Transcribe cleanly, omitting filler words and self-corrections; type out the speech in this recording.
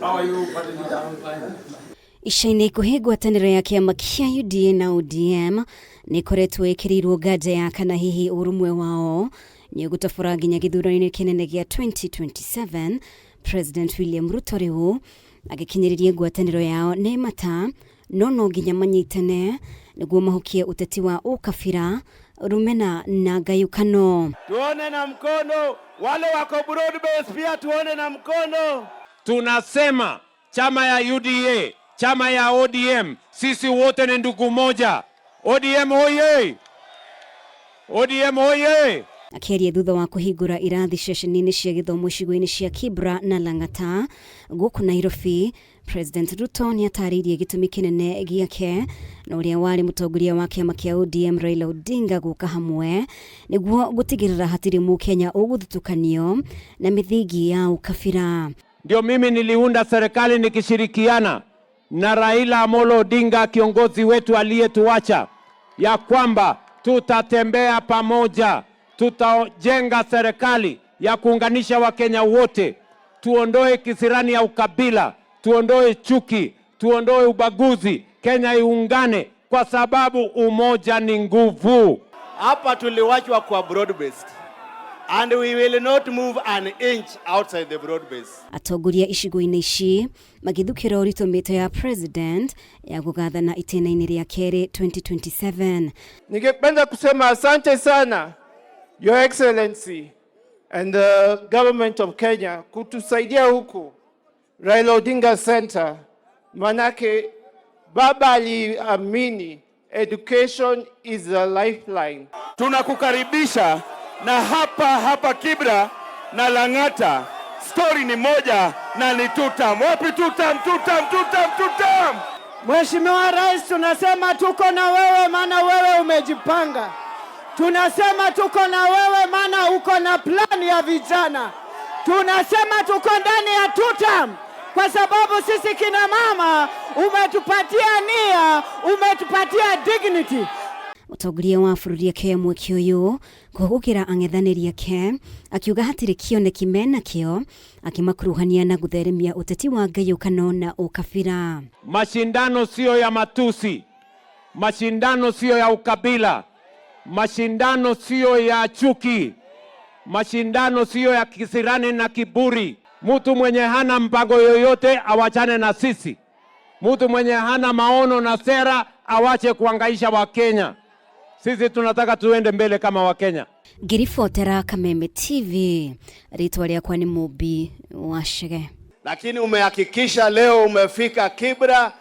How are you, party leader? Ica-inĩ ikuhĩ, ngwatanĩro ya kĩama kĩa UDA na ODM nĩ ĩkoretwo ĩkĩrĩirwo nganja ya kana hihi ũrũmwe wao nĩ ũgũtabũra nginya gĩthurano-inĩ kĩnene gĩa 2027. President William Ruto rĩu agĩkinyĩrĩria ngwatanĩro yao nĩ mata no nginya manyitane nĩguo mahukie ũteti wa ũkabira, rũmena na ngayũkano. Tuone na mkono wale wako broad base, pia tuone na mkono. Tunasema chama ya UDA, chama ya ODM, sisi wote ni ndugu moja. ODM oye! ODM oye! Akĩaria thutha wa kũhingũra irathi ceceni-inĩ cia gĩthomo icigo-inĩ cia Kibra na Lang'ata gũkũ Nairobi, President Ruto nĩ atarĩirie gĩtũmi kĩnene gĩake na ũrĩa warĩ mũtongoria wa kĩama kĩa ODM Raila Odinga gũka hamwe nĩguo gũtigĩrĩra hatirĩ mũkenya ũgũthutũkanio na mĩthingi ya ũkabira. Ndio mimi niliunda serikali nikishirikiana na Raila Amolo Odinga, kiongozi wetu aliyetuacha, ya kwamba tutatembea pamoja, tutajenga serikali ya kuunganisha Wakenya wote, tuondoe kisirani ya ukabila, tuondoe chuki, tuondoe ubaguzi, Kenya iungane, kwa sababu umoja ni nguvu. Hapa tuliwachwa kwa broad based and we will not move an inch outside the broad base. Atongoria icigo-inĩ ici magĩthukĩra ũritũ mĩto ya president ya gũgathana itĩna-inĩ rĩa kerĩ 2027. Ningependa kusema asante sana, Your Excellency and the government of Kenya, kutusaidia huku Raila Odinga Center, manake baba aliamini education is a lifeline. Tunakukaribisha na hapa hapa Kibra na Lang'ata, story ni moja na ni tutam. Wapi tutam, tutam, tutam, tutam? Mheshimiwa Rais, tunasema tuko na wewe maana wewe umejipanga. Tunasema tuko na wewe maana uko na plan ya vijana. Tunasema tuko ndani ya tutam kwa sababu sisi kina mama umetupatia nia, umetupatia dignity. Mũtongoria wa bũrũri akĩoya mweke ũyũ kũhũgĩra ang'ethanĩri ake, akiuga hatirĩ kĩoneki menakĩo, akĩmakuruhania na gũtheremia ũteti wa ngayũkano na ũkabira. Mashindano siyo ya matusi, mashindano siyo ya ukabila, mashindano siyo ya chuki, mashindano siyo ya kisirani na kiburi. Mtu mwenye hana mpango yoyote awachane na sisi. Mtu mwenye hana maono na sera awache kuangaisha Wakenya. Sisi tunataka tuende mbele kama Wakenya. Ngĩribotera Kameme TV, rĩtwa rĩakwa nĩ Mũmbi wa Chege. Lakini umehakikisha leo umefika Kibra.